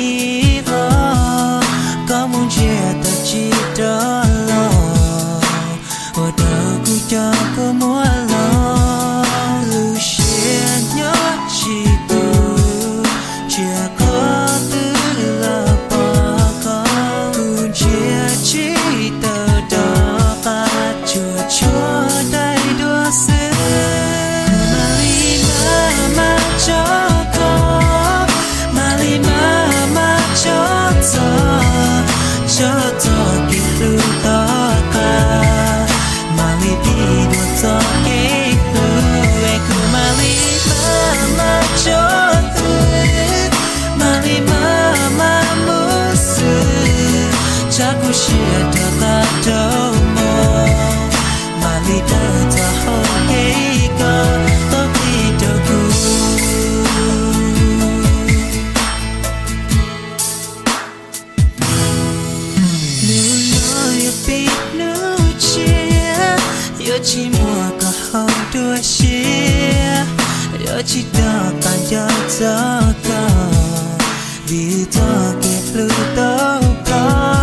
ib los, koj mus ntsia tau tsis rov los, ua rau kuv cov kua muag los. Lub siab nyob tsis pub, ntsia qhov twg los pom koj, kuv ntsia tsis tau rov qab, tsuas tshuav daim duab xwb. Kuv mam li maj maj tso koj, mam li maj maj tso txog, tso txog kev hlub tom qab, mam li tig dua txoj kev hlub es kuv mam li maj maj tso xwb, mam li maj maj mus xwb, tsam kuv siab rov qab rau mus, mam li tawm txog hauv kev koj tau qhia rau kuv. Hnub no yuav pib hnub tshiab, yuav tsis muaj koj hauv nruab siab, yuav tsis rov qab nco txog koj, vim txoj kev hlub tau koj.